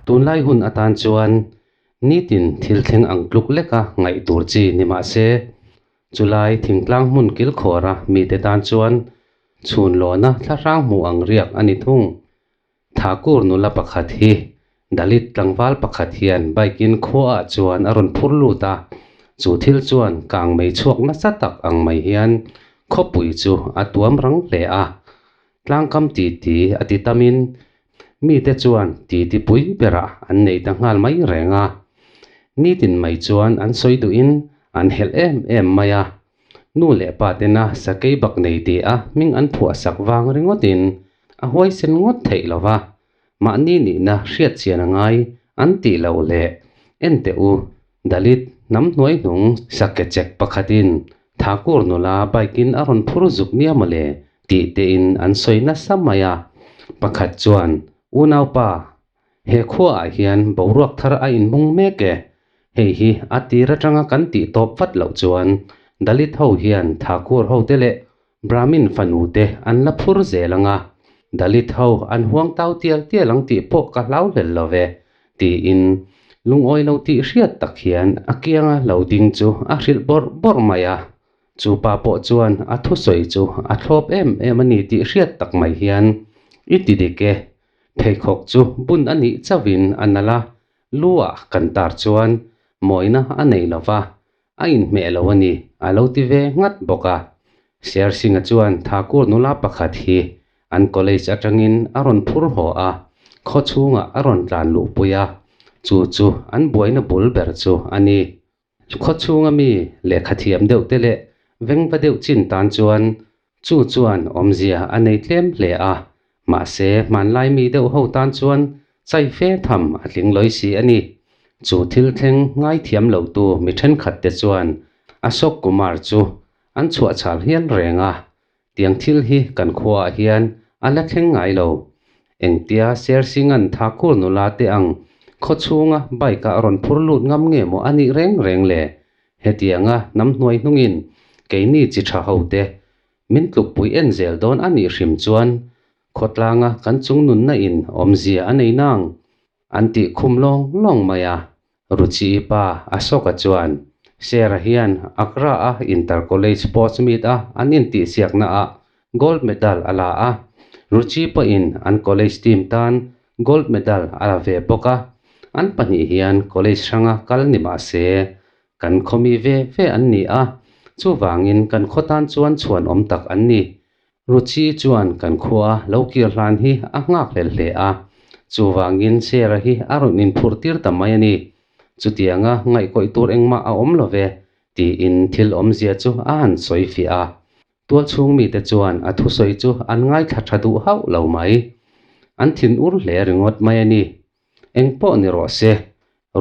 Tunlai hun atan chuan nitin thil thleng ang tluk leka ngaih tur chi ni mah se, chulai thingtlang hmun kilkhawra mite tan chuan chhun lawna thlahrang hmuh ang riak a ni thung. Thakur nula pakhat hi Dalit tlangval pakhat hian bike in khuaah chuan a rawn phur lut a, chu thil chuan kang mei chhuak nasa tak ang mai hian khawpui chu a tuam rang hle a. Tlangkam titi a ti tamin mite chuan titi pui berah an nei ta nghal mai reng a. Nitin mai chuan an sawi duhin an helh em em mai a. Nu leh pa tena sakei bak nei ti a hming an phuah sak vang ringawtin a huaisen ngawt theih lo va, mahni nihna hriat chian a ngai an tih loh leh en teh u, Dalit hnam hnuai hnung sake chek pakhatin Thakur nula bike in a rawn phur zuk nia mawle tih tein an sawi nasa mai a, pakhat chuan unaupa He khuaah hian boruak thar a inmung mek e. Hei hi a tir atanga kan tih tawp vat loh chuan Dalit ho hian Thakur hote leh Brahmin fanu te an la phur zel ang a, Dalit ho an huang tau tial tial ang tih pawh ka hlau hlel lo ve, tiin lungawi lo tih hriat tak hian a kianga lo ding chu a hrilh bawrh bawrh mai a. Chu pa pawh chuan a thusawi chu a thlawp em em a ni tih hriat tak mai hian i ti dik e, Pheikhawk chu bun a nih chauhin a nalh a, lu ah kan tar chuan mawina a nei lo va, a inhmeh lo a ni, a lo ti ve nghat bawk a. Sersinga chuan Thakur nula pakhat hi an college atangin a rawn phur haw a, khaw chhungah a rawn tlan luhpui a, chu chu an buaina bul ber chu a ni. Khaw chhunga mi lehkha thiam deuh te leh vengva deuh chin tan chuan chu chuan awmzia a nei tlem hle a, mahse hmanlai mi deuh ho tan chuan chai fe tham a tling lawi si a ni. Chu thil thleng ngaithiam lo tu mi thenkhat te chuan Ashok Kumar chu an chhuahchhal hial reng a, Tiang thil hi kan khuaah hian a la thleng ngai lo. Engtia Sersingan Thakur nula te ang khaw chhunga bike ah rawn phur lut ngam nge maw a nih reng reng le? Hetianga hnam hnuai hnungin keini chi tha ho te min tlukpui en zel dawn a nih hrim chuan khawtlanga kan chung nunna in awmzia a nei nang an tih khum lawng lawng mai a. Ruchi pa Ashoka chuan Sera hian Accra a Inter College Sports Meet a an intihsiakna ah gold medal a la a, Ruchi pawhin an college team tan gold medal a la ve bawk a, an pahnih hian college hranga kal ni mah se kan khawmi ve ve an ni a, chuvangin kan khaw tan chuan chhuanawm tak an ni. Ruchi chuan kan khua lo kir hlan hi a nghak hlel hle a, chuvangin Sarah hi a rawn inphurh tir ta mai a ni. Chutianga ngaihkawih tur engmah a awm lo ve, tiin thil awmzia chu a han sawi fiah a. Tualchhung mite chuan a thusawi chu an ngaithla tha duh hauh lo mai. An thin ur hle ringawt mai a ni. Eng pawh ni rawh se,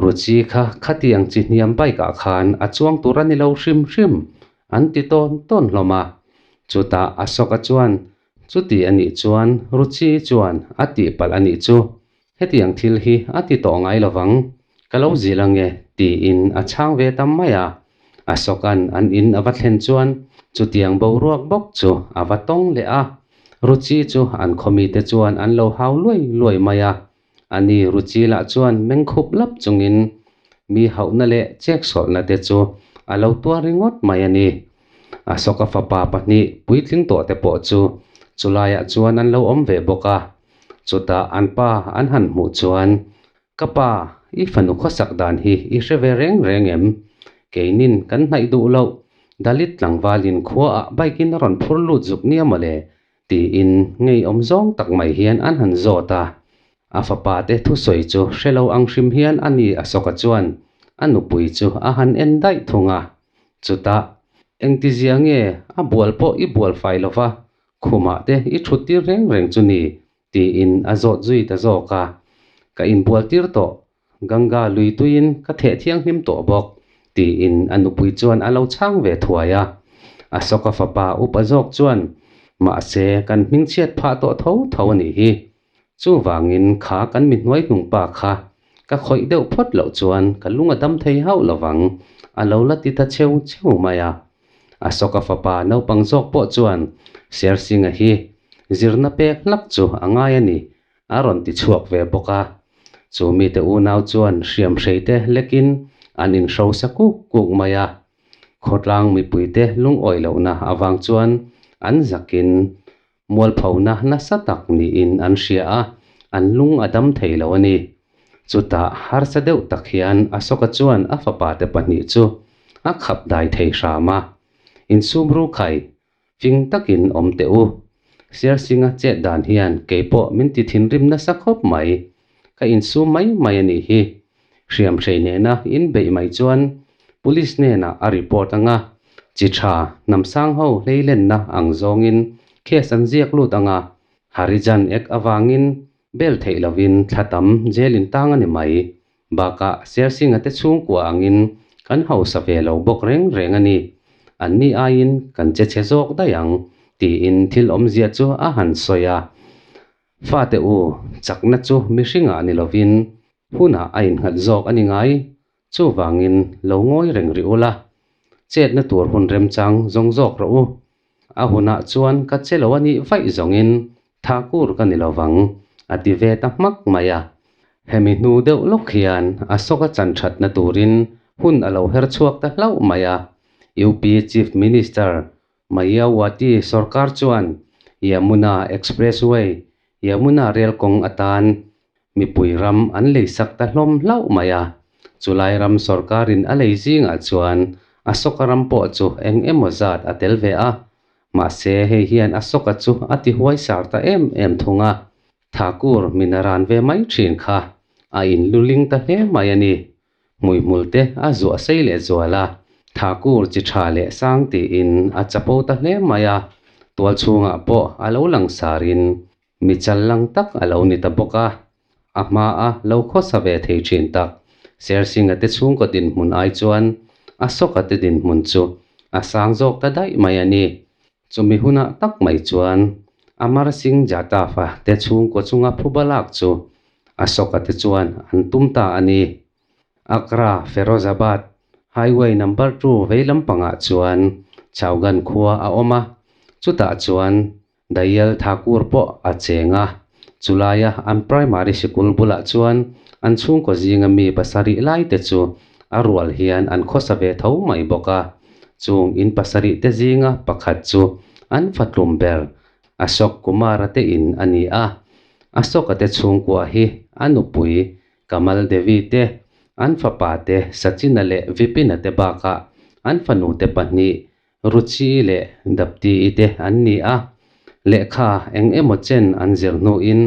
Ruchi kha khatiang chi hniam bike ah khan a chuang tur a ni lo hrim hrim, an ti tawn tawn hlawm a. Chutah Ashoka chuan, Chuti a nih chuan Ruchi chuan a tih palh a nih chu, hetiang thil hi a ti tawh ngai lovang, ka lo zil ange, tiin a chhang ve ta mai a. Ashoka'n an in a va thlen chuan chutiang boruak bawk chu a va tawng leh a. Ruchi chu an khawmite chuan an lo hau luai luai mai a. Ani Ruchi lah chuan meng khup lap chungin mi hauhna leh cheksawlhna te chu a lo tuar ringawt mai a ni. Ashoka fapa pahnih puitling tawh te pawh chu chulaiah chuan an lo awm ve bawk a. Chutah an pa an han hmuh chuan, Ka pa, i fanu khawsak dan hi i hre ve reng reng em? Keinin kan hnaih duh loh, Dalit tlangvalin khuaah bike in a rawn phur lut zuk nia mawle, Tiin ngeiawm zawng tak mai hian an han zawt a. A fapa te thusawi chu hre lo ang hrim hian a ni Ashoka chuan a nupui chu a han en daih thung a. Chutah, Engtizia nge a bual pawh i bual fai lo va, khumah te i thut tir reng reng chu ni? tiin a zawt zui ta zawk a. Ka inbual tir tawh, Ganga lui tuiin ka theh thianghlim tawh bawk, tiin a nupui chuan a lo chhang ve thuai a. Ashoka fapa upa zawk chuan, Mahse, kan hmingchhiat phah tawh tho tho a nih hi. Chuvangin kha kan mi hnuai hnung pa kha ka khawih deuh phawt loh chuan ka lung a dam thei hauh lovang, a lo la ti ta cheu cheu mai a. Ashoka fapa naupang zawk pawh chuan Sersinga hi zirna pek hlak chu a ngai a ni, A rawn ti chhuak ve bawk a. Chu mite unau chuan hriamhrei te lekin an inhrosa kuk kuk mai a. Khawtlang mipuite lungawi lohna avang chuan an zakin mualphona nasa tak niin an hria a, an lung a dam thei lo a ni. Chutah harsa deuh tak hian Asoka chuan a fapate pahnih chu a khap dai thei hram a, Insum ru khai, fing takin awm teh u. Siarsinga chet dan hian kei pawh min ti thinrim nasa khawp mai. Ka insum mai mai a nih hi. Hriamhrei nena inbeih mai chuan Police hnenah a report anga, chi tha hnamsang ho hleilenna ang zawngin case an ziak lut anga, Harijan Act avangin bel theih lovin thla tam jail in tang a ni mai. Bakah Sersinga te chhungkua angin kan hausa ve lo bawk reng reng a ni. Anni aiin kan che chhe zawk daih ang, tiin thil awmzia chu a han sawi a. Fate u, chakna chu mihringah ni lovin hunah a innghat zawk a ni ngai. Chuvangin lo ngawi reng rih ula, chetna tur hun remchang zawng zawk rawh u. A hunah chuan ka che lo a nih vaih zawngin Thakur ka ni lovang, a ti ve ta hmak mai a. Hemi hnu deuh lawk hian Ashoka chan thatna turin hun a lo her chhuak ta hlauh mai a. UP Chief Minister Mayawati sorkar chuan Yamuna Expressway, Yamuna rel kawng atan mipui ram an leisak ta hlawm hlauh mai a. Chulai ram sorkarin a lei zingah chuan Ashoka ram pawh chu eng emaw zat a tel ve a. Mahse hei hian Ashoka chu a ti huaisar ta em em thung a. Thakur min a ran ve mai thin kha a inluling ta hle mai a ni. Hmuihmul te a zuah sei leh zual a, Thakur chi tha leh sang tiin a chapo ta hle mai a, tual chhungah pawh a lo lang sarin mi chal lang tak a lo ni ta bawk a. A hmaa lo khawsa ve thei thin tak Sersinga te chhungkaw dinhmun ai chuan Asoka te dinhmun chu a sang zawk ta daih mai a ni. Chumi hunah tak mai chuan Amar Singh Jatav-a te chhungkaw chunga phuba lak chu Ashoka te chuan an tum ta a ni. Agra Ferozabad Highway number two vei lampangah chuan Chaugan khua a awm a, chutah chuan Dayal Thakur pawh a cheng a. Chulaia an primary sikul bulah chuan an chhungkaw zinga mi pasarih lai te chu a rual hian an khawsa ve tho mai bawk a. Chung in pasarih te zinga pakhat chu an fatlum ber Ashok Kumar-a te in a ni a. Ashok-a te chhungkua hi a nupui Kamal Devi te, an fapa te Sachin-a leh Vipin-a te bakah an fanu te pahnih Ruchi leh Dapti-i te an ni a. Lehkha eng emaw chen an zir hnuin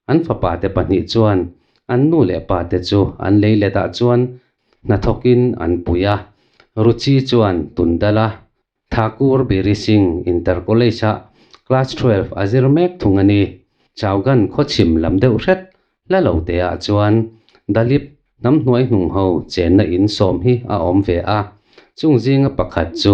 an fapa te pahnih chuan an nu leh pa te chu an lei letah chuan hnathawkin an pui a. Ruchi chuan Tundala Thakur Biri Singh Inter College-ah Class 12 a zir mek thung a ni. Chaugan khawchhim lam deuh hret la lo teah chuan Dalip hnam hnuai hnung ho chenna in sawm hi a awm ve a, chung zinga pakhat chu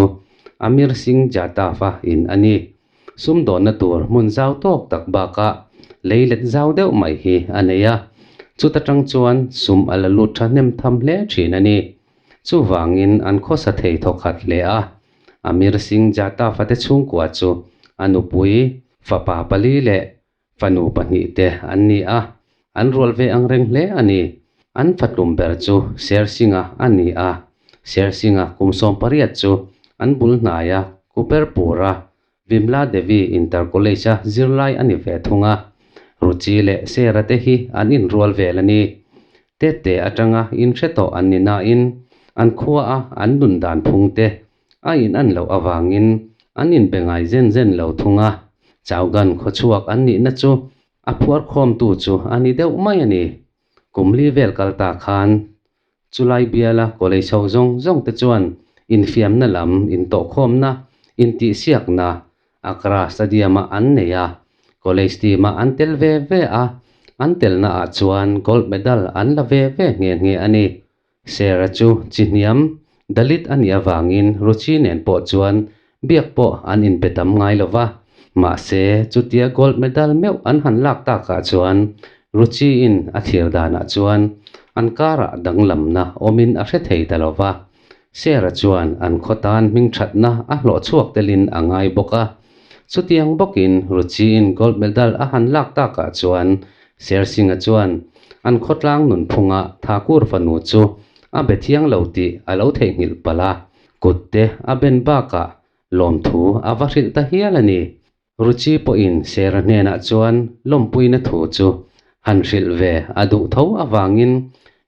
Amir Singh Jatav-a in a ni. Sumdawnna tur hmun zau tawk tak bakah lei let zau deuh mai hi a nei a, chuta tang chuan sum a la lut thahnem tham hle thin a ni. Chuvangin an khawsa thei thawkhat hle a, Amir Singh Jatav-a te chhungkua chu a nupui, fapa pali leh fanu pahnih te an ni a, an rual ve ang reng hle a ni. An fatlum ber chu Sher Singh-a a ni a, Sher Singh-a kum 18 chu an bul hnaia Kuberpur-a Vimla Devi Inter College-a zirlai a ni ve thung a, Ruchi leh Sera te hi an inrual vel a ni. Tete atanga inhre tawh an ni nain an khuaa an nun dan phung te a inan loh avangin an inbe ngai zen zen lo thung a, Chaugan khawchhuak an nihna chu a phuarkhawmtu chu a ni deuh mai a ni. Kum li vel kal ta khan Chulai biala college ho zawng zawng te chuan infiamna lam, intawhkhawmna, intihsiakna Accra Stadium-ah an nei a, college team-ah an tel ve ve a, an telnaah chuan gold medal an la ve ve nghe nghe a ni. Sera chu chi hniam, Dalit a nih avangin Ruchi nen pawh chuan biak pawh an inbe tam ngai lo va, mahse chutia gold medal meuh an han lak takah chuan Ruchi-in a thlir danah chuan an karah danglamna awmin a hre thei ta lo va. Sera chuan an khaw tan hmingthatna a hlawh chhuak telin a ngai bawk a. Chutiang bawkin Ruchi-in gold medal a han lak takah chuan Ser Singh-a chuan An khawtlang nunphungah Thakur fanu chu a be thiang lo tih a lo theihnghilh palh a, kut te a ben bakah lawmthu a va hrilh ta hial a ni. Ruchi pawhin Sera hnenah chuan lawmpuina thu chu han hrilh ve a duh tho avangin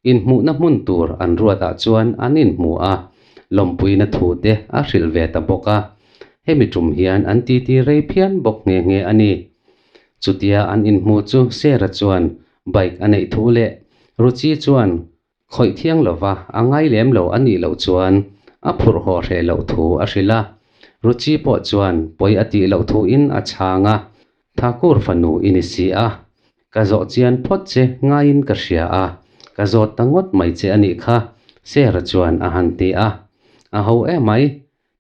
inhmuhna hmun tur an ruatah chuan an inhmu a, lawmpuina thu te a hrilh ve ta bawk a. Hemi tum hian an titi rei phian bawk nghe nghe a ni. Chutia an inhmu chu Sera chuan bike a neih thu leh Ruchi chuan Khawih thiang lova a ngai lem lo a nih loh chuan a phurh haw hreh loh thu a hrilh a. Ruchi pawh chuan pawi a tih loh thuin a chhang a, Thakur fanu i ni si a, ka zawh chian phawt che ngaiin ka hria a, ka zawt ta ngawt mai che a nih kha, Sarah chuan a han ti a. A ho emai,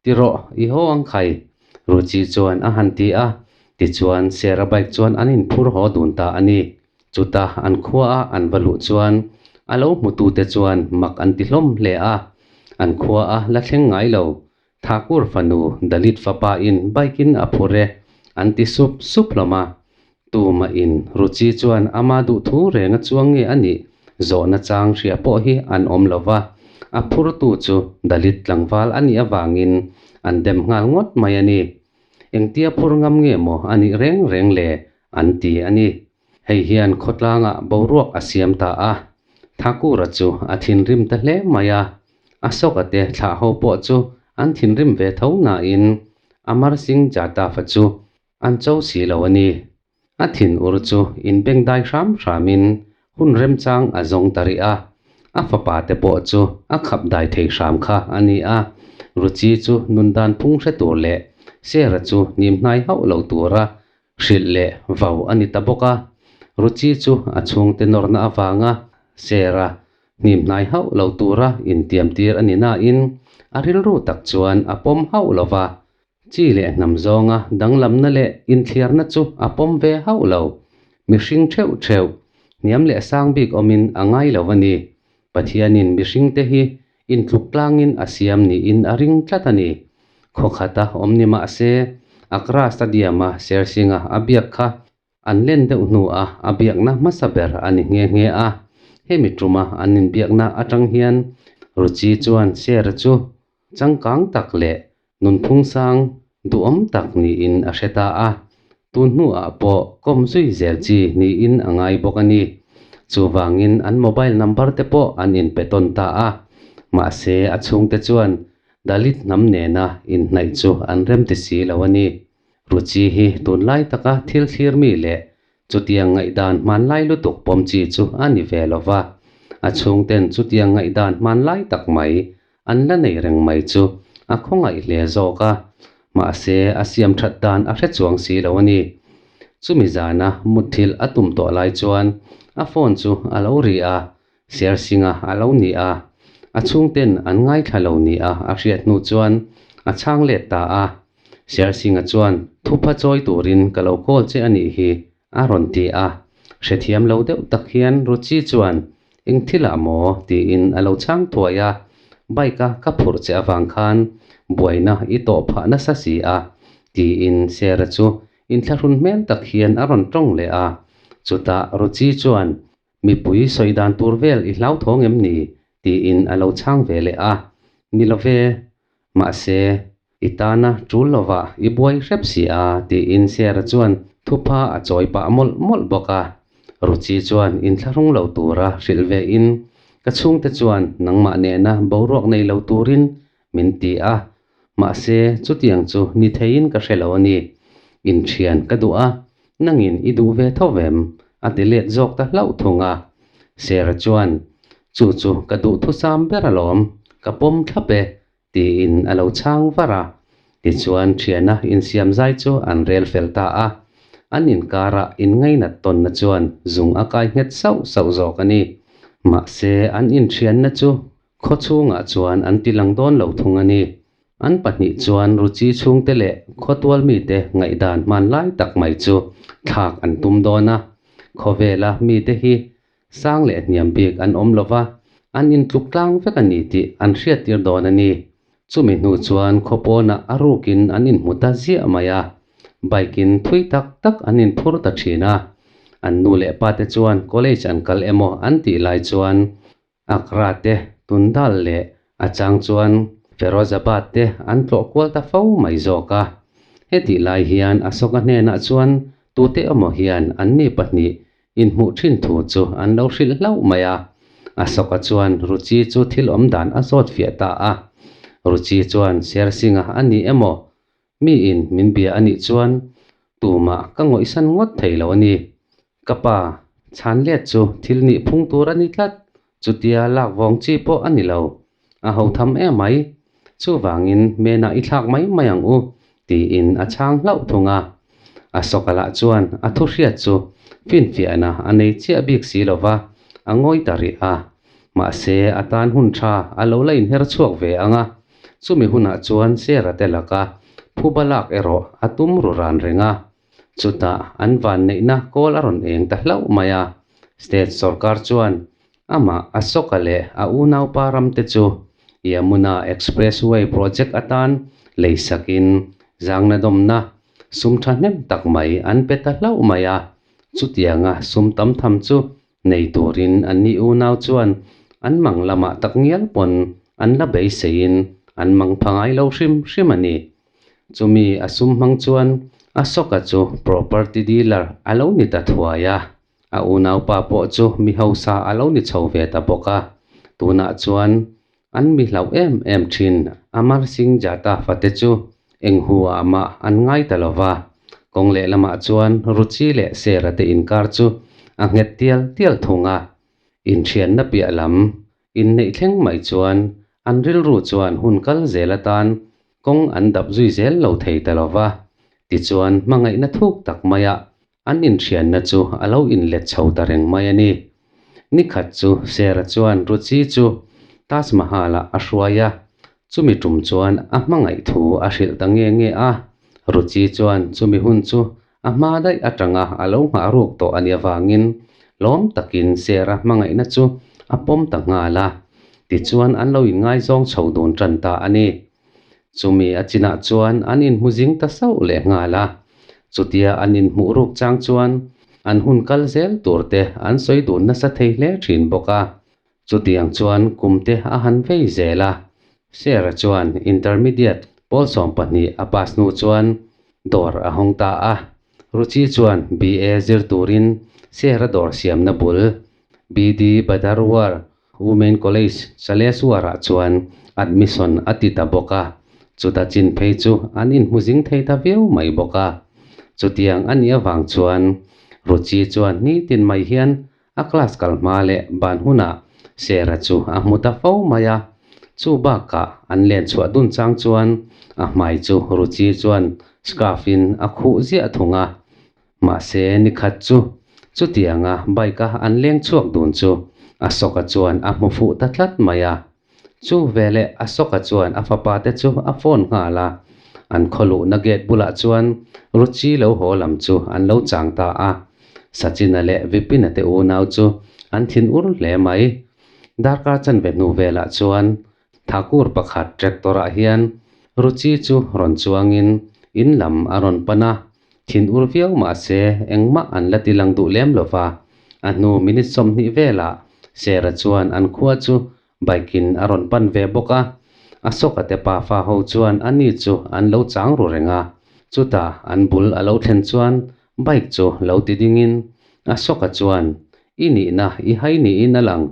Ti rawh, i haw ang khai, Ruchi chuan a han ti a. Tichuan, Sarah bike chuan an inphur haw dun ta a ni. Chuta an khuaa an va luh chuan a lo hmutute chuan mak an ti hlawm hle a. An khuaa la thleng ngai lo, Thakur fanu Dalit fapa in bike in a phur e, an ti sup sup hlawm a. Tumah in Ruchi chuan ama duhthu renga chuang nge a nih zawhna chang hria pawh hi an awm lo va, a phurtu chu Dalit tlangval a nih avangin an dem nghal ngawt mai a ni. Engtia phur ngam nge maw a nih reng reng le an ti a ni. Hei hian khawtlangah boruak a siam ta a, Thakura chu a thinrim ta hle mai a, a sawka te thlah ho pawh chu an thinrim ve tho nain Amar Singh Jatav-a chu An cho si lo a ni. A thin ur chu inbengdai hram hramin hun remchang a zawng ta rih a. A fapa te pawh chu a khap dai thei hram kha a ni a. Ruchi chu nundan phung hre tur leh Sarah chu hnimhnai hauh lo tura hrilh leh vau a ni ta bawk a. Ruchi chu a chhungte nawrna avanga Sarah hnimhnai hauh lo tura intiamtir a ni nain a rilru tak chuan a pawm hauh lo va. Chi leh hnam zawnga danglamna leh inthliarna chu a pawm ve hauh lo. Mihring theuh theuh, hniam leh sang bik awmin a ngai lo a ni. Pathianin mihringte hi intluk tlangin a siam niin a ring tlat a ni. Khawkhata awm ni mah se, Accra Stadium-a Sersinga a biak kha An len deuh hnuah a biakna hmasa ber a ni nghe nghe a, hemi tuma an inbiakna atang hian Ruchi chuan Sarah chu changkang tak leh nunphung sang duhawm tak niin a hre ta a, tun hnuah pawh kawm zui zel chi niin a ngai bawk a ni. Chuvangin an mobile number te pawh an inpe tawn ta a, mahse a chhungte chuan Dalit hnam nena inhnaih chu an remti si lo a ni. Ruchi hi tunlai taka thil thlir mi leh chutiang ngaihdan hmanlai lutuk pawm chi chu a ni ve lo va, a chhungten chutiang ngaihdan hmanlai tak mai an la nei reng mai chu a khawngaih hle zawk a, mahse a siam that dan a hre chuang si lo a ni. Chumi zana mutthilh a tum tawh lai chuan a phone chu a lo ri a, Sersinga a lo ni a, a chhungten an ngaithla lo ni a a hriat hnu chuan a chhang let ta a. Sersinga chuan thupha chawi turin ka lo call che a nih hi a rawn ti a. Hrethiam lo deuh tak hian Ruchi chuan eng thilah maw tiin a lo chhang thuai a, bike a ka phurh che avang khan buaina i tawh phah nasa si a tiin Sera chu inthlahrun hmel tak hian a rawn tawng leh a. Chutah Ruchi chuan Mipui sawi dan tur vel i hlauthawng em ni? tiin a lo chhang ve leh a. Ni lo ve. Mahse, i tana tul lovah i buai hrep si a, tiin Sarah chuan thupha a chawi pah mawlh mawlh bawk a. Ruchi chuan inthlahrung lo tura hrilh ve in, Ka chhungte chuan nangmah nena boruak nei lo turin min ti a. Mahse, chutiang chu ni theiin ka hre lo a ni. Inthian ka duh a, nangin i duh ve tho vem? a ti let zawk ta hlauh thung a. Sarah chuan, Chu chu ka duh thusam ber alawm, ka pawm thlap e, tiin a lo chhang var a. Tichuan thiana insiam zai chu an rel fel ta a. An inkarah inngainat tawnna chuan zung a kai nghet sauh sauh zawk a ni. Mahse, an inthianna chu Khaw chhungah chuan an ti lang dawn lo thung a ni. An pahnih chuan Ruchi chhungte leh khawtual mite ngaihdan hmanlai tak mai chu thlak an tum dawn a. Khawvela mite hi sang leh hniam bik an awm lo va, an intluk tlang vek a ni tih an hriattir dawn a ni. Chumi hnu chuan khaw pawnah a rukin an inhmu ta ziah mai a, bike-in thui tak tak an inphur ta thin a. An nu leh pa te chuan college an kal emaw an tih lai chuan Agra te, Tundal leh a chang chuan Ferozabad te an tlawh kual ta fo mai zawk a. Hetih lai hian Ashoka hnenah chuan tute emaw hian anni pahnih inhmuh thin thu chu an lo hrilh hlauh mai a. Ashoka chuan Ruchi chu thil awm dan a zawt fiah ta a. Ruchi chuan Sher Singh-a a ni emaw Miin min bia a nih chuan tumah ka ngawihsan ngawt thei lo a ni. Ka pa, chhan let chu thil nih phung tur a ni tlat, chutia lak vawng chi pawh a ni lo. A ho tham em mai. Chuvangin menah i thlak mai mai ang u, tiin a chhang hlauh thung a. A sawkalah chuan a thu hriat chu finfiahna a nei chiah bik si lo va, a ngawi ta rih a. Mahse, a tan hun tha a lo la inher chhuak ve ang a. Chumi hunah chuan Sera te laka phuba lak erawh a tum ru ran reng a, chutah an vanneihna kawl a rawn eng ta hlauh mai a. State sorkar chuan amah Ashoka leh a unaupa ramte chu Yamuna Expressway project atan leisakin zangna dawmna sum thahnem tak mai an pe ta hlauh mai a. Chutianga sum tam tham chu Nei turin anni unau chuan an mang lamah tak ngial pawn an la beiseiin an mang pha ngai lo hrim hrim a ni. Chumi a sum hmang chuan Ashoka chu property dealer a lo ni ta thuai a, a unaupa pawh chu mi hausa a lo ni chho ve ta bawk a. Tunah chuan an mi hlauh em em thin Amar Singh Jata fate chu eng huah mah an ngai ta lo va, kawng lehlamah chuan Ruchi leh Sera te inkar chu a nghet tial tial thung a. Inthianna piah lam inneih thleng mai chuan an rilru chuan hun kal zel atan kawng an dap zui zel lo thei ta lo va, tichuan hmangaihna thuk tak maiah An inthianna chu a lo inlet chho ta reng mai a ni. Nikhat chu Sera chuan Ruchi chu Taj Mahal-ah a hruai a, chumi tum chuan a hmangaih thu a hrilh ta nge nge a. Ruchi chuan chumi hun chu a hma daih atanga a lo nghah ruk tawh a nih avangin lawm takin Sera hmangaihna chu a pawm ta nghal a. Tichuan an lo inngaizawng chho dun tan ta a ni. Chumi a chinah chuan an inhmu zing ta sauh leh nghal a. Chutia an inhmuh ruk chang chuan an hun kal zel tur te an sawi dun nasa thei hle thin bawk a. Chutiang chuan kum te a han vei zel a. Sarah chuan Intermediate pawl 12 a pass hnu chuan dawr a hawng ta a. Ruchi chuan BA zir turin Sarah dawr siamna bul BD Badarwar Women College Chaleswar-ah chuan admission a ti ta bawk a, chuta chin phei chu an inhmu zing thei ta viau mai bawk a. Chutiang a nih avang chuan Ruchi chuan nitin mai hian a class kal hma leh ban hunah Sera chu a hmu ta fo mai a. Chu bakah an len chhuah dun chang chuan a hmai chu Ruchi chuan scarf-in a khuh ziah thung a. Mahse, nikhat chu chutianga bike-a an leng chhuak dun chu Ashoka chuan a hmu fuh ta tlat mai a. Chu veleh Ashoka chuan a fapa te chu a phone nghal a, an khawluhna gate bulah chuan Ruchi lo haw lam chu an lo chang ta a. Sachin-a leh Vipin-a te unau chu an thin ur hle mai. Darkar chanve hnu velah chuan Thakur pakhat tractor-ah hian Ruchi chu rawn chuangin in lam a rawn pan a, thin ur viau mah se engmah an la ti lang duh lem lo va. A hnu minute 20 velah Sera chuan an khua chu bike-in a rawn pan ve bawk a, Ashoka te pafa ho chuan ani chu an lo chang ru reng a. Chutah an bul a lo thlen chuan bike chu lo ti dingin Ashoka chuan, I nihna i hai niin a lang.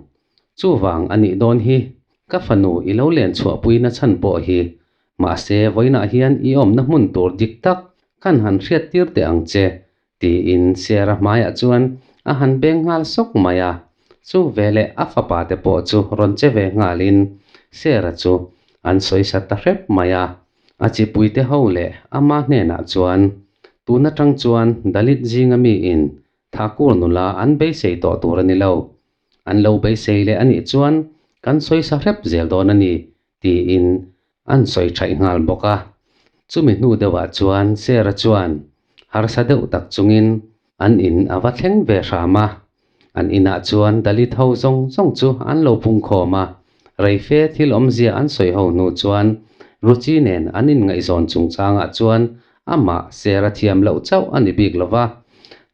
Chuvang a nih dawn hi, ka fanu i lo len chhuahpui na chhan pawh hi, mahse vawiinah hian i awmna hmun tur dik tak kan han hriat tir teh ang che, tiin Sierra hmaiah chuan a han beng nghal sawk mai a. Chu veleh a fapa te pawh chu rawn che ve nghalin Sierra chu an sawi sa ta hrep mai a. A chipuite ho leh ama hnenah chuan, Tun atang chuan Dalit zinga miin Thakur nula an beisei tawh tur a ni lo. An lo beisei leh a nih chuan kan sawi sa hrep zel dawn a ni, tiin an sawi thaih nghal bawk a. Chumi hnu deuhah chuan Sera chuan harsa deuh tak chungin an in a va thleng ve hram a. An inah chuan Dalit ho zawng zawng chu an lo pungkhawm a, reife thil awmzia an sawi ho hnu chuan Ruchi nen an inngaihzawn chungchangah chuan amah Sera thiam loh chauh a ni bik lo va.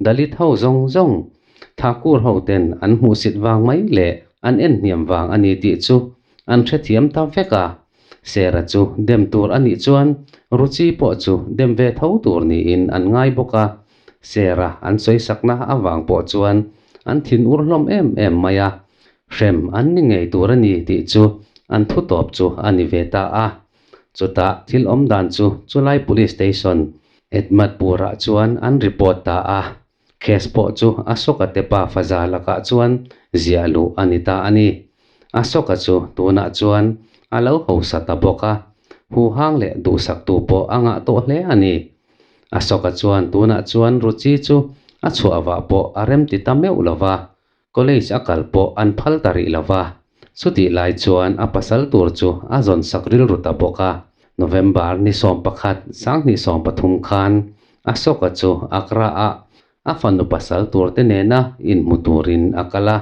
Dalit ho zawng zawng. Thakur hoten an hmuhsit vang mai leh an en hniam vang a ni tih chu an hrethiam ta vek a. Sera chu dem tur a nih chuan Ruchi pawh chu dem ve tho tur niin an ngai bawk a. Sera an sawisakna avang pawh chuan an thinur hlawm em em mai a. Hrem an ni ngei tur a ni tih chu an thu tawp chu a ni ve ta a. Chutah thil awm dan chu chulai Police Station Etmadpur-ah chuan an report ta a. Case pawh chu Ashoka te pa faza lakah chuan ziah luh a ni ta a ni. Ashoka chu tunah chuan a lo hausa ta bawk a, huhang leh duhsaktu pawh a ngah tawh hle a ni. Ashoka chuan tunah chuan Ruchi chu a chhuah vah pawh a remti ta meuh lo va, College a kal pawh an phal ta rih lo va, chutih lai chuan a pasal tur chu a zawn sak rilru ta bawk a. November ni 11, 2013 khan Ashoka chu Agra ah a fanu pasal tur te nena inhmu turin a kal a,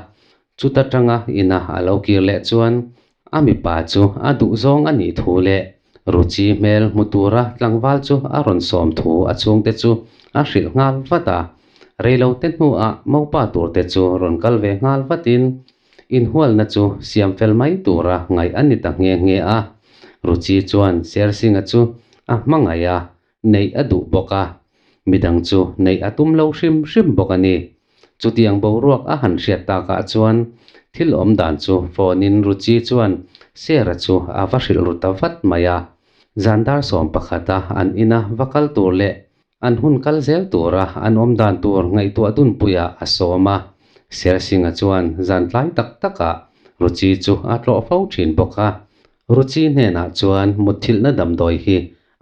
chuta tanga ina a lo kir leh chuan a mipa chu a duhzawng a nih thu leh Ruchi hmel hmu tura tlangval chu a rawn sawm thu a chhungte chu a hrilh nghal vat a. Reilote hnuah mopa turte chu rawn kal ve nghal vatin inhualna chu siam fel mai tura ngaih a ni ta nghe nghe a. Ruchi chuan Sersinga chu a hmangaih a, neih a duh bawk a, midang chu neih a tum lo hrim hrim bawk a ni. Chutiang boruak a han hriat takah chuan thil awm dan chu phone in Ruchi chuan Sera chu a va hrilh ru ta vat mai a. Zan dar 11 a an ina va kal tur leh an hun kal zel tura an awm dan tur ngaihtuah dunpuiah a sawm a. Sersinga chuan zan tlai tak takah Ruchi chu a tlawh fo thin bawk a. Ruchi hnenah chuan mutthilhna damdawi hi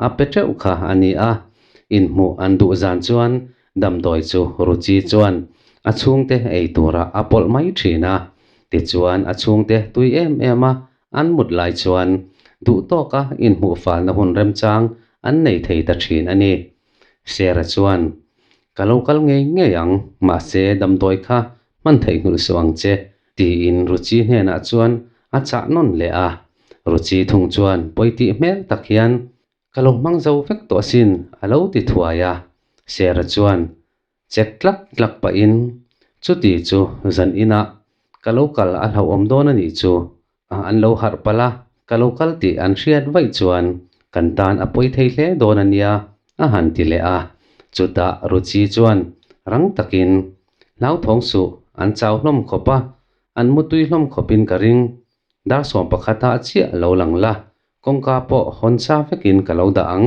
a pe teuh kha a ni a, inhmuh an duh zan chuan damdawi chu Ruchi chuan a chhungte ei turah a pawlh mai thin a. Tichuan a chhungte tui em em a an mut lai chuan duh tawka inhmuh falna hun remchang an nei thei ta thin a ni. Sera chuan, Ka lo kal ngei ngei ang, mahse damdawi kha hman theihnghilh suh ang che, tiin Ruchi hnenah chuan a chah nawn leh a. Ruchi thung chuan pawi tih hmel tak hian, Ka lo hmang zo vek tawh asin, a lo ti thuai a. Sera chuan chek tlak tlak pahin, Chuti chu zan inah ka lo kal a hlauhawm dawn a nih chu, an lo harh palh a, ka lo kal tih an hriat vaih chuan kan tan a pawi thei hle dawn a nia, a han ti leh a. Chutah Ruchi chuan rang takin, Hlauthawng suh, an chau hlawm khawp a, an mutui hlawm khawpin ka ring. Dar 11 ah chiah lo lang la, kawngka pawh hawn sa vekin ka lo dah ang.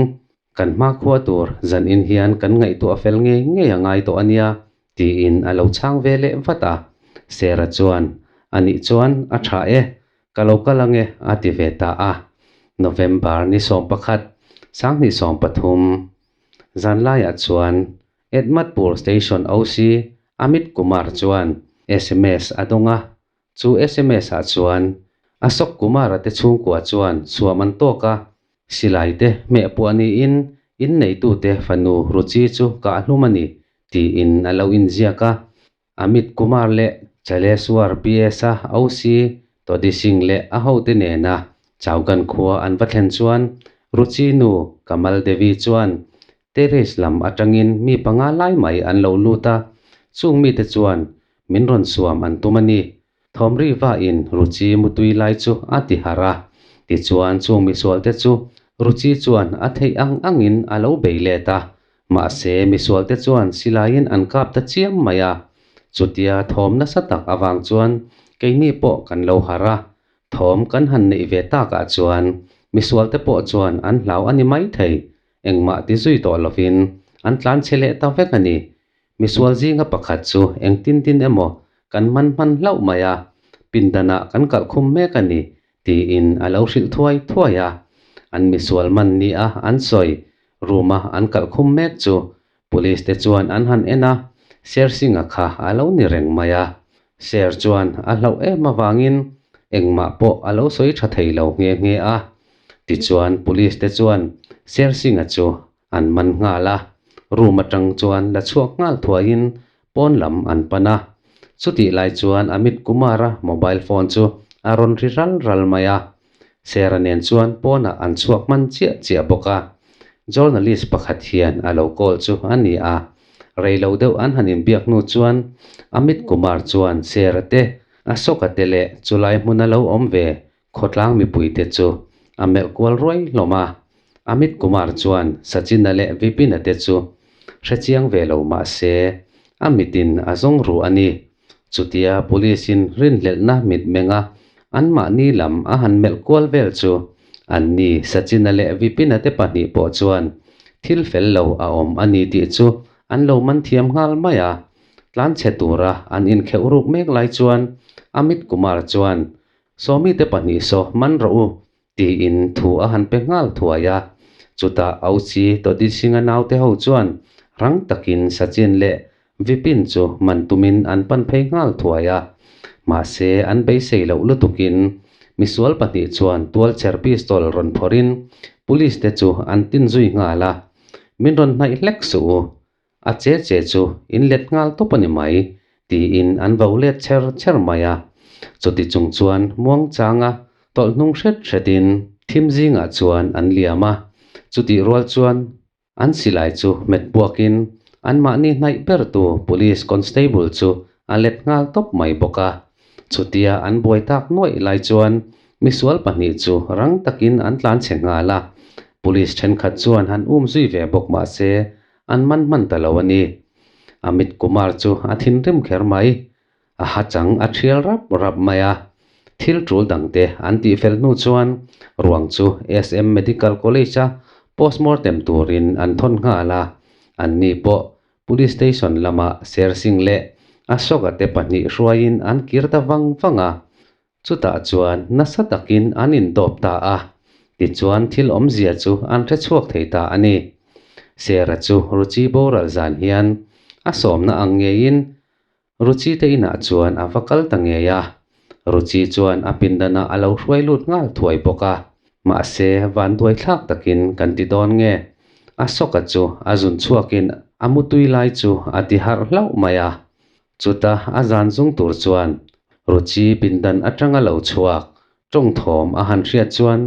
Kan hmakhua tur zanin hian kan ngaihtuah fel ngei ngei a ngai tawh a nia, tiin a lo chhang ve leh vat a. Sera chuan, A nih chuan a tha e, ka lo kal ange, a ti ve ta a. November ni 11, 2013, zanlaiah chuan Edmadpur Station OC Amit Kumar chuan sms a dawng a, Chu sms ah chuan Ashok Kumar-a te chhungkua chuan suam an tawk a, silai te hmeh puah niin inneitute fanu Ruchi chu kah hlum a ni tiin a lo inziak a. Amit Kumar leh Chaleswar PS-a OC Todi Singh leh a hote nena Chaugan khua an va thlen chuan Ruchi nu Kamal Devi chuan terrace lam atangin mi panga lai mai an lo lut a, chung mite chuan Min rawn suam an tum a ni. Thawmri vain Ruchi mutui lai chu a ti harh a. Tichuan chung misualte chu Ruchi chuan a theih ang angin a lo bei let a. Mahse misualte chuan silaiin an kap ta chiam mai a. Chutia thawm nasa tak avang chuan keini pawh kan lo harh a. Thawm kan han neih ve takah chuan misualte pawh chuan an hlau a ni maithei. Engmah ti zui tawh lovin an tlan chhe leh ta vek a ni. Misual zinga pakhat chu engtin tin emaw kan man hman hlauh mai a, pindanah kan kalh khum mek a ni, tiin a lo hrilh thuai thuai a. An misual man nia an sawi room-a an kalh khum mek chu police te chuan an han en a, Sher Singh-a kha a lo ni reng mai a. Sher chuan a hlauh em avangin engmah pawh a lo sawi tha thei lo nghe nghe a. Tichuan police te chuan Sher Singh-a chu An man nghal a, room atang chuan la chhuak nghal thuaiin pawn lam an pan a. Chutih lai chuan Amit Kumar-a mobile phone chu a rawn ri ral ral mai a. Sera nen chuan pawnah an chhuak hman chiah chiah bawk a. Journalist pakhat hian a lo call chu a ni a. Rei lo deuh an han inbiak hnu chuan Amit Kumar chuan Sera te, Ashoka te leh chulai hmuna lo awm ve khawtlang mipuite chu a melh kual ruai hlawm a. Amit Kumar chuan Sachin-a leh Vipin-a te chu hrechiang ve lo mah se a mitin a zawng ru a ni. Chutia Police-in rinhlelhna mitmenga anmahni lam a han melh kual vel chu anni Sachin-a leh Vipin-a te pahnih pawh chuan thil fel lo a awm a ni tih chu an lo man thiam nghal mai a. Tlanchhe tura an inkheuh ruk mek lai chuan Amit Kumar chuan Sawmi te pahnih saw man rawh u tiin thu a han pe nghal thuai a. Chutah Auchi Todi Singh-a naute ho chuan rang takin Sachin leh Vipin chu man tumin an pan phei nghal thuai a. Mahse an beisei loh lutukin misual pahnih chuan tualchher pistol rawn phawrhin police te chu an tin zui nghal a. Min rawn hnaih hlek suh u, A che che chu in let nghal tawp a ni mai, tiin an vo let cher cher mai a. Chuti chung chuan muang changa tawlh hnung hret hretin thim zingah chuan an liam a. Chutih rual chuan an silai chu hmet buakin anmahni hnaih bertu Police Constable chu a let nghal tawp mai bawk a. Chutia an buai tak nuaih lai chuan misual pahnih chu rang takin an tlan chhe nghal a. Police thenkhat chuan han um zui ve bawk mah se An man hman ta lo a ni. Amit Kumar chu a thinrim kher mai. A ha chang a thial rap rap mai a. Thil tul dangte an tihfel hnu chuan ruang chu SM Medical College-a postmortem turin an thawn nghal a. Anni pawh Police Station lamah Sher Singh leh Ashoka te pahnih hruaiin an kir ta vang vang a. Chutah chuan nasa takin an indawp ta a, tichuan thil awmzia chu an hre chhuak thei ta a ni. Sera chu Ruchi boral zan hian a sawmna ang ngeiin Ruchi te inah chuan a va kal ta ngei a. Ruchi chuan a pindanah a lo hruai lut nghal thuai bawk a. Mahse, vanduai thlak takin kan ti dawn nge? Ashoka chu a zun chhuakin a mutui lai chu a ti harh hlauh mai a. Chuta a zan zung tur chuan Ruchi pindan atanga lo chhuak tawng thawm a han hriat chuan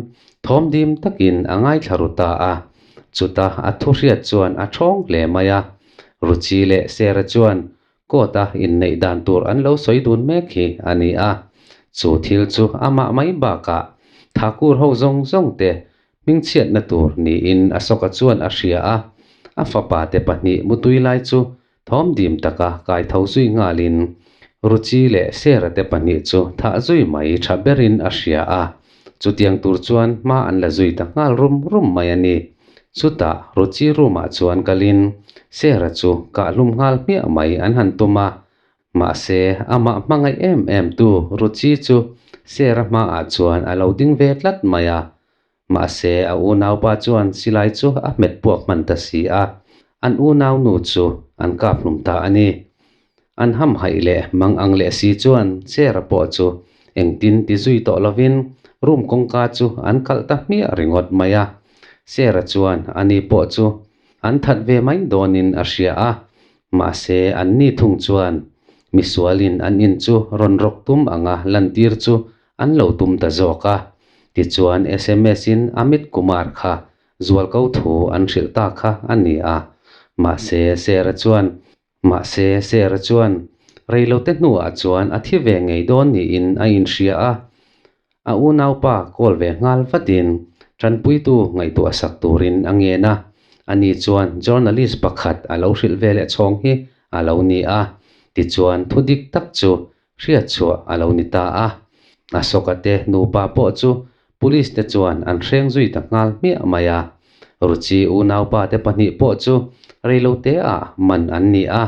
thawm dim takin a ngaithla ru ta a. Chuta a thu hriat chuan a thawng hle mai a. Ruchi leh Sera chuan court-a inneih dan tur an lo sawi dun mek hi a ni a. Chu thil chu amah mai bakah Thakur ho zawng zawng te hmingchhiatna tur niin Ashoka chuan a hria a. A fapa te pahnih mutui lai chu Thawm dim taka kai tho zui nghalin Ruchi leh Sera te pahnih chu thah zui mai tha berin a hria a, chutiang tur chuan hma an la zui ta nghal rum rum mai a ni. Chutah Ruchi room ah chuan kalin Sera chu kahhlum nghal hmiah mai an han tum a, mahse amah hmangaih em em tu Ruchi chu Sera hmaah chuan a lo ding ve tlat mai a, Mahse, a unaupa chuan silai chu a hmet puak hman ta si a, an unaunu chu an kap hlum ta a ni. An hamhaih leh mang ang leh si chuan Sera pawh chu engtin ti zui tawh lovin room kawngka chu an kalh ta hmiah ringawt mai a. Sera chuan ani pawh chu an that ve mai dawnin a hria a, mahse anni thung chuan misualin an in chu rawn rawk tum anga lantir chu An lo tum ta zawk a. Tichuan SMS-in Amit Kumar kha zualko thu an hrilh ta kha a ni a. Mahse Sera chuan Mahse Sera chuan reilote hnuah chuan a thi ve ngei dawn niin a inhria a. A unaupa call ve nghal vatin tanpuitu ngaihtuah sak turin a ngen a. Ani chuan journalist pakhat a lo hrilh ve leh chhawng hi a lo ni a. Tichuan thu dik tak chu Hriatchhuah a lo ni ta a, Ashoka te nupa pawh chu Police te chuan an hreng zui ta nghal hmiah mai a. Ruchi unaupa te pahnih pawh chu reilote ah man an ni a,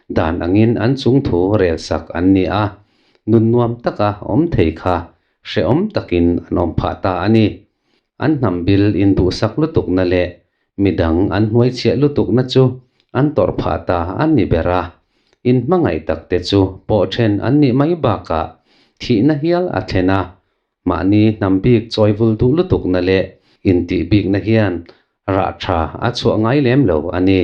dan angin an chungthu rel sak an ni a, nun nuam taka awm thei kha hrehawm takin an awm phah ta a ni. An hnam bil induhsak lutukna leh Midang an hnuaichhiah lutukna chu an tawrh phah ta a ni ber a, inhmangaih takte chu pawh then an nih mai bakah thihna hial a thlen a, mahni hnam bik chawivul duh lutukna leh intih bikna hian rah tha a chhuah ngai lem lo a ni.